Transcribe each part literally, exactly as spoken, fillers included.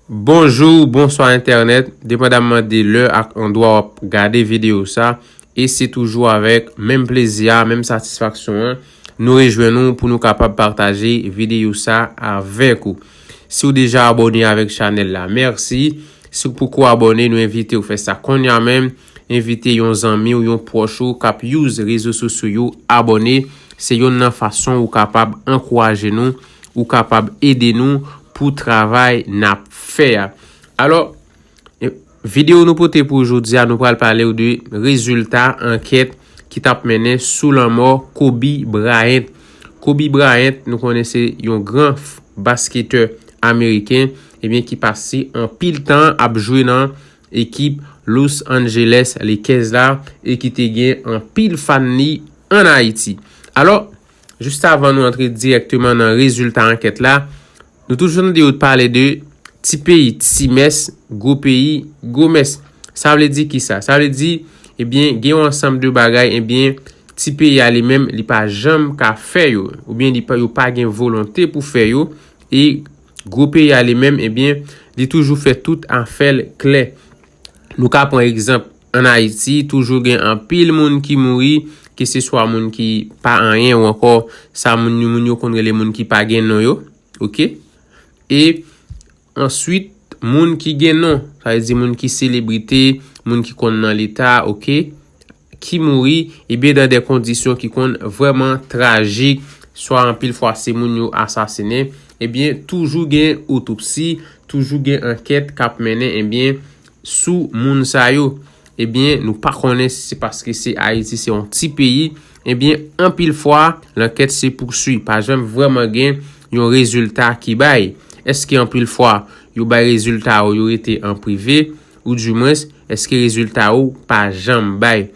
Bonjou, bonswa entènèt, depandamman de lè ak andwa w ap gade videyo sa, e se toujou avèk menm plezi a, menm satisfaksyon an, nou rejwenn nou pou nou kapab pataje videyo sa avèk ou. Si w deja abòne avèk chanèl la, mèsi. Si w poko abòne, nou envite w fè sa kounye a menm. Envite yon zanmi w, yon pwòch ou k ap use rezo sosyo yo abòne. Se yonn nan fason ou kapab ankouraje nou, ou kapab ede nou pou travay n ap fè a. Alò, e, videyo nou pote pou jodi a, nou pral pale w de rezilta ankèt ki t ap mennen sou lanmò Kobe Bryant. Kobe Bryant, nou konnen se yon gran f-, basketè ameriken, ebyen, ki pase anpil tan ap jwe nan ekip Los Angeles Lakers la e ki te gen anpil fan li ann Ayiti. Alò, jis avan nou antre dirèkteman nan rezilta ankèt la, nou toujou tande yo pale de ti peyi ti mès, gwo peyi gwo mès. Sa vle di kisa? Sa vle di, ebyen, gen yon ansanm de bagay, ebyen, ti peyi a li menm, li pa janm ka fè yo, oubyen li pa, yo pa gen volonte pou fè yo, e gwo peyi a li menm, ebyen, li toujou fè tout afè l klè. Nou ka pran egzanp, ann Ayiti, toujou gen anpil moun ki mouri, keseswa moun ki pa anyen ou ankò sa moun, moun yo konn rele moun ki pa gen non yo, oke? E answit, moun ki gen non, sa vle di moun ki selebrite, moun ki konn nan leta, oke, ki mouri, ebyen, dan de kondisyon ki konn vrèman trajik, swa anpil fwa se moun yo asasinen, ebyen, toujou gen otopsi, toujou gen ankèt k ap mennen, ebyen, sou moun sa yo. Ebyen, nou pa konnen si se paske se Ayiti, se yon ti peyi. Ebyen, anpil fwa, lankèt se pouswi. Pa janm vrèman gen yon rezilta ki bay. Èske anpil fwa, yo bay rezilta yo, yo rete an prive? Ou dimwens, èske rezilta yo pa janm bay?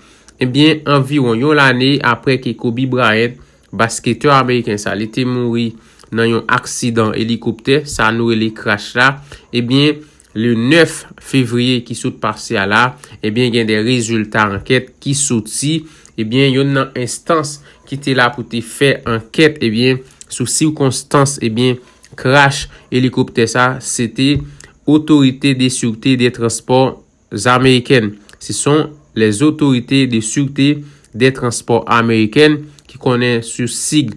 Ebyen, anviwon yon lane apre ke Kobe Bryant, basketè ameriken sa, li te mouri nan yon aksidan elikoptè, sa nou rele crash la, ebyen, le nèf fevriye ki sot pase a la, ebyen, gen de rezilta ankèt ki soti, ebyen, yonn nan enstans ki te la pou te fè ankèt, ebyen, sou sikonstans, ebyen, crash elikoptè sa, se te Autorité de Sûreté des Transports Américaines. Ce sont les Autorités de Sûreté des Transports Américaines, ki konnen sou sig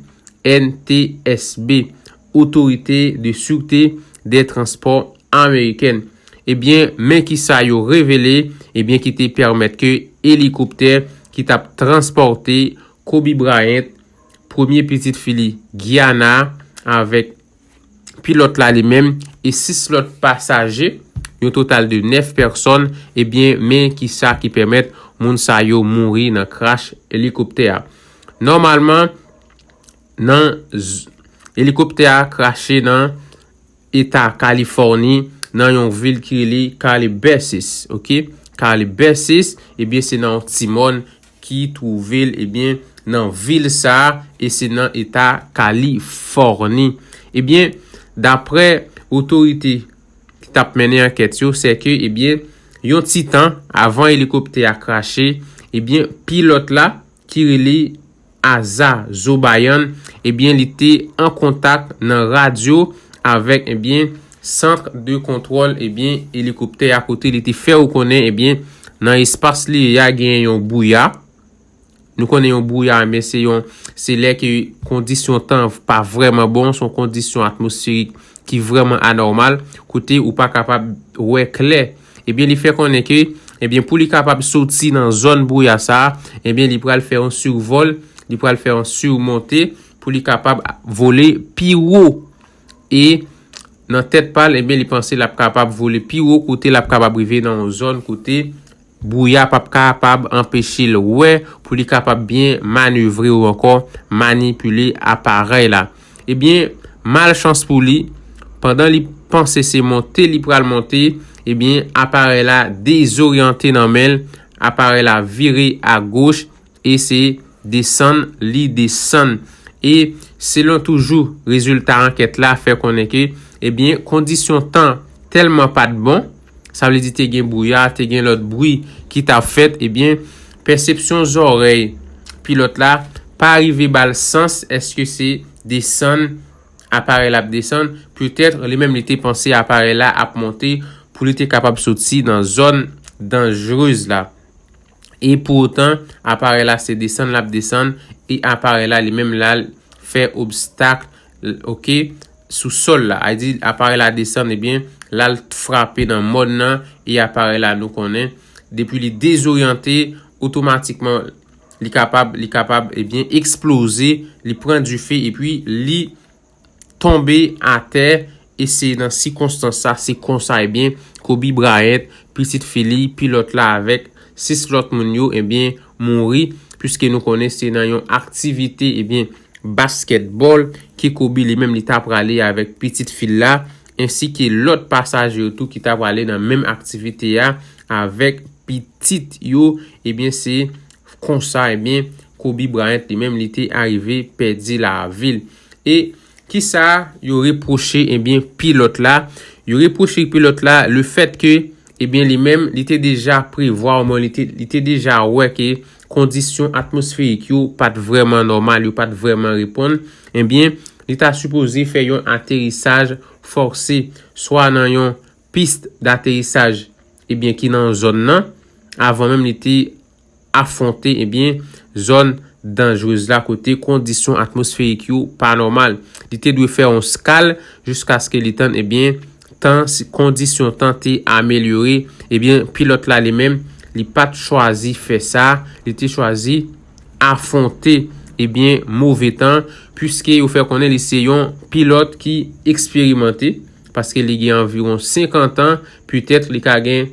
N T S B, Autorité de Sûreté des Transports Américaines. Ebyen, men ki sa yo revele, ebyen, ki te pèmèt ke elikoptè ki t ap transpòte Kobe Bryant, premye pitit fi li, Gianna, avèk pilòt la li menm, e sis lòt pasaje, yon total de nèf pèsòn, ebyen, men ki sa ki pèmèt moun sa yo mouri nan crash elikoptè a. Nòmalman, nan z-, elikoptè a krache nan eta Kalifòni, nan yon vil ki rele Calabasas, oke? Calabasas, ebyen, se nan yon ti mòn ki twouve l, ebyen, nan vil sa a, e se nan eta Kalifòni. Ebyen, daprè otorite ki t ap mennen ankèt yo, se ke, ebyen, yon ti tan avan elikoptè a krache, ebyen, pilòt la, ki rele Aza Zobayan, ebyen, li te an kontak nan radyo avèk, ebyen, sant de kontwòl, ebyen, elikoptè a, kote li te fè yo konnen, ebyen, nan espas li ye a genyen yon bwouya. Nou konnen yon bwouya, men se yon, se lè ke kondisyon tan pa vrèman bon, se yon kondisyon atmosferik ki vrèman anòmal, kote ou pa kapab wè klè. Ebyen, li fè konnen ke, ebyen, pou li kapab soti nan zòn bwouya sa a, ebyen, li pral fè yon sivòl, li pral fè yon simonte pou li kapab vole pi wo. E nan tèt pa l, ebyen, li panse l ap kapab vole pi wo, kote l ap kapab rive nan yon zòn kote bwouya p ap kapab anpeche l wè, pou li kapab byen manevre ou ankò manipile aparèy la. Ebyen, malchans pou li, pandan li panse se monte li pral monte, ebyen, aparèy la dezoryante nan men l, aparèy la vire agoch, e se desann li desann. E selon toujou rezilta ankèt la fè konnen ke, ebyen, kondisyon tan tèlman pa t bon, sa vle di te gen bwouya, te gen lòt bri ki t ap fèt, ebyen, pèsepsyon zòrèy pilòt la pa rive ba l sans èske se desann aparèy la ap desann, petèt li menm li te panse aparèy la ap monte pou li te kapab soti nan zòn danjrez la. E poutan, aparèy la se desann l ap desann, e aparèy la li menm l al fè obstak, oke, sou sòl la. A di aparèy la desann, ebyen, l al frape nan mòn nan, e aparèy la nou konnen, depi li dezoryante, otomatikman, li kapab, li kapab, ebyen, eksploze, li pran dife, epi li tonbe atè, e se nan sikonstans sa, se konsa, ebyen, Kobe Bryant, pitit fi li, pilòt la avèk sis lòt moun yo, ebyen, mouri, piske nou konnen se nan yon aktivite, ebyen, baskètbòl ke Kobe li menm li ta prale avèk pitit fi l la, ensi ke lòt pasaje yo tou ki ta prale nan menm aktivite a avèk pitit yo, ebyen, se konsa, ebyen, Kobe Bryant li menm li te arive pèdi lavi l. E kisa yo repwoche, ebyen, pilòt la? Yo repwoche pilòt la le fèt ke, ebyen, li menm, li te deja prevwa, omen li te, li te deja wè ke kondisyon atmosferik yo pa t vrèman nòmal, yo pa t vrèman reponn. Ebyen, li ta sipoze fè yon aterisaj fòse, swa nan yon pis daterisaj, ebyen, ki nan zòn nan, avan menm li te afwonte, ebyen, zòn danjrez la kote kondisyon atmosferik yo pa nòmal. Li te dwe fè yon skal jiskaske li tann, ebyen, tan, si kondisyon tan te amelyore, ebyen, pilòt la li menm, li pa t chwazi fè sa, li te chwazi afwonte, ebyen, move tan, piske yo fè konnen li se yon pilòt ki eksperimante, paske li gen anviwon senkant an, petèt li ka gen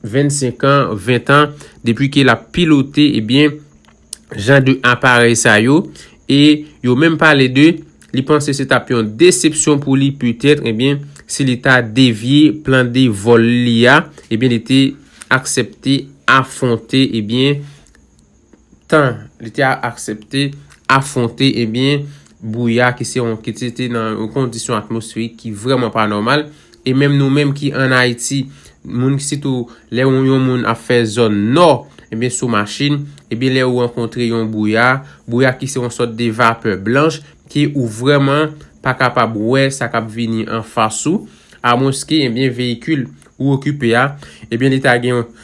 vennsenk an, ven an, depi ke l ap pilote, ebyen, jan de aparèy sa yo, e yo menm pale de, li panse se t ap yon desepsyon pou li, petèt, ebyen, si li ta devye plan de vòl li a, ebyen, li te aksepte afwonte, ebyen, tan, li te a-, aksepte afwonte, ebyen, bwouya ki se yon, ki te, te nan yon kondisyon atmosferik ki vrèman pa nòmal. E menm nou menm ki ann Ayiti, moun, sitou lè yon, yon moun ap fè zòn nò, ebyen, sou machin, ebyen, lè ou rankontre yon bwouya, bwouya ki se yon sòt de vapè blanch, ke ou vrèman pa kapab wè sa k ap vini anfas ou, amwenske, ebyen, veyikil ou okipe a, ebyen, li ta gen yon,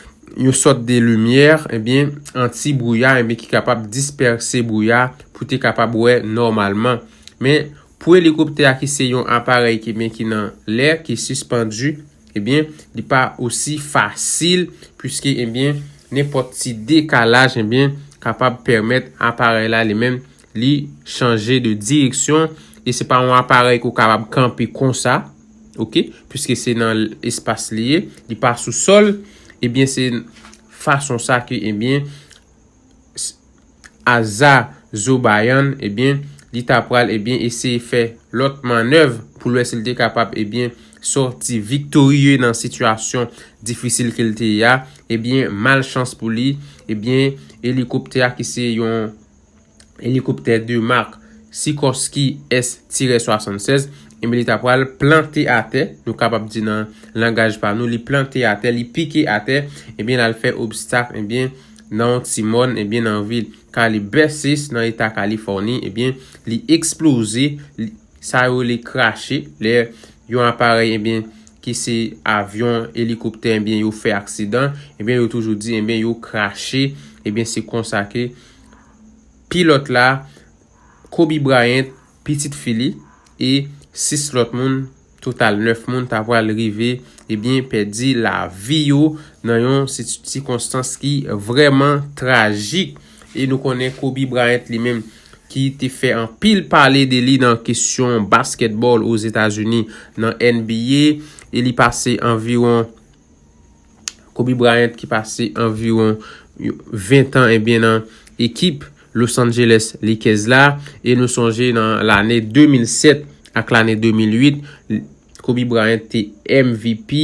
yon sòt de limyè, ebyen, anti bwouya, ebyen, ki kapab dispèse bwouya pou te kapab wè nòmalman. Men, pou elikoptè a ki se yon aparèy ki, men ki nan lè, ki sispandi, ebyen, li pa osi fasil, piske, ebyen, nenpòt ti dekalaj, ebyen, kapab pèmèt aparèy la li menm, li chanje de direksyon, e se pa yon aparèy ke w kapab kanpe konsa, oke, piske se nan espas li ye, li pa sou sòl, ebyen, se fason sa ke, ebyen, Aza Zobayan, ebyen, li ta pral, ebyen, eseye fè lòt mannèv pou l wè si l te kapab, ebyen, sòti viktorye nan sitiyasyon difisil ke l te ye a. Ebyen, malchans pou li, ebyen, elikoptè a ki se yon elikoptè de mak Sikorsky S tirè swasannsèz, ebyen, li ta pral plante atè, nou kapab di nan langaj pa nou, li plante atè, li pike atè, ebyen, l al fè obstak, ebyen, nan yon ti mòn, ebyen, nan vil Calabasas, nan eta Kalifòni, ebyen, li eksploze, li, sa yo rele krache, lè yon aparèy, ebyen, ki se avyon, elikoptè, ebyen, yo fè aksidan, ebyen, yo toujou di, ebyen, yo krache, ebyen, se konsa ke pilòt la, Kobe Bryant, pitit fi li, e sis lòt moun, total nèf moun, ta pral rive, ebyen, pèdi lavi yo nan yon si-, sikonstans ki vrèman trajik. E nou konnen Kobe Bryant li menm, ki te fè anpil pale de li nan kesyon baskètbòl Ozetazini, nan N B A, e li pase anviwon Kobe Bryant ki pase anviwon ven an, ebyen, nan ekip Los Angeles Lakers la, e nou sonje nan lane de mil sèt ak lane de mil uit, Kobe Bryant te M V P,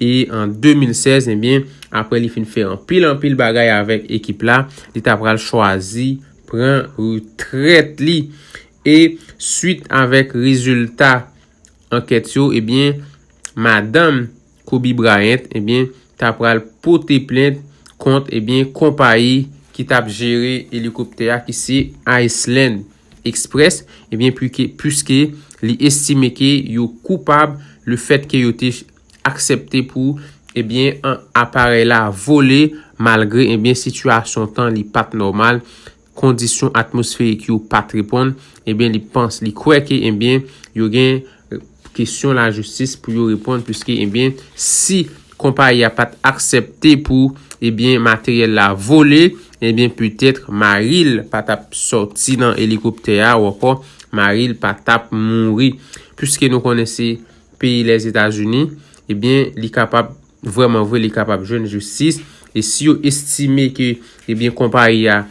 e an de mil sèz, ebyen, apre li fin fè anpil, anpil bagay avèk ekip la, li ta pral chwazi pran retrèt li. E swit avèk rezilta ankèt yo, ebyen, madanm Kobe Bryant, ebyen, ta pral pote plent kont, ebyen, konpayi ki t ap jere elikoptè a, ki se Iceland. Express, ebyen, pwike- puiske li estime ke yo koupab le fèt ke yo te aksepte pou, ebyen, an- aparèy la vole, malgre, ebyen, sitiyasyon tan li pa t nòmal, kondisyon atmosferik yo pa t reponn, ebyen, li panse, li kwè ke, ebyen, yo gen, eh, kesyon lajistis pou yo reponn, puiske, ebyen, si konpayi a pa t aksepte pou, ebyen, materyèl la vole, ebyen, petèt mari l pa t ap sòti nan elikoptè a, ou ankò mari l pa t ap mouri. Puiske nou konnen se peyi Lèzetazini, ebyen, li kapab, vrèman vre, li kapab jwenn jistis. E si yo estime ke, ebyen, konpayi a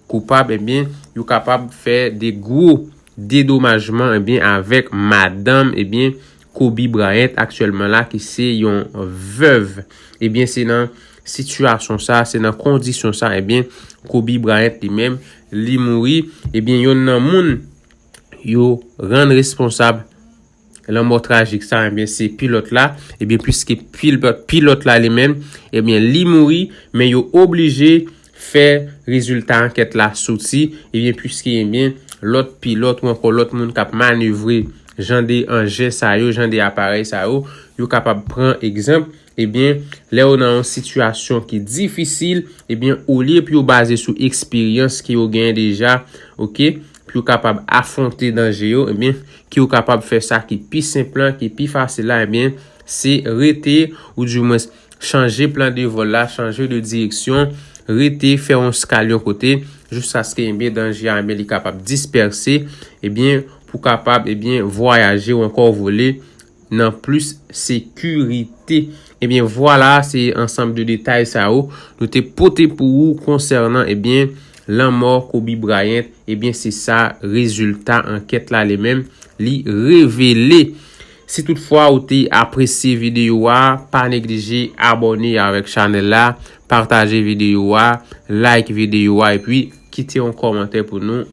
koupab, ebyen, yo kapab fè de gwo dedomajman, ebyen, avèk madanm, ebyen, Kobe Bryant aktyèlman la, ki se yon vèv. Ebyen, se nan sitiyasyon sa, se nan kondisyon sa, ebyen, Kobe Bryant li menm, li mouri. Ebyen, yonn nan moun yo rann responsab lanmò trajik sa, ebyen, se pilòt la. Ebyen, puiske pilòt, pilòt la li menm, ebyen, li mouri, men yo oblije fè rezilta ankèt la soti, ebyen, puiske, ebyen, lòt pilòt ou ankò lòt moun k ap manevre jan de anjen sa yo, jan de aparèy sa yo, yo kapab pran egzanp, ebyen, lè yo nan yon sitiyasyon ki difisil, ebyen, olye pou yo baze sou eksperyans ke yo genyen deja, oke, pou yo kapab afwonte danje yo, ebyen, ke yo kapab fè sa ki pi senp lan, ki pi fasil la, ebyen, se rete, ou di mwens chanje plan de vòl la, chanje de direksyon, rete fè yon skal yon kote, jiskaske, ebyen, danje a, ebyen, li kapab dispèse, ebyen, pou kapab, ebyen, vwayaje ou ankò vole nan plis sekirite. Ebyen, vwala, se ansanm de detay sa yo nou te pote pou ou konsènan, ebyen, lanmò Kobe Bryant. Ebyen, se sa rezilta ankèt la li menm li revele. Si toutfwa ou te apresye videyo a, pa neglije abòne avèk chanèl la, pataje videyo a, like videyo a, epi kite yon kòmantè pou nou.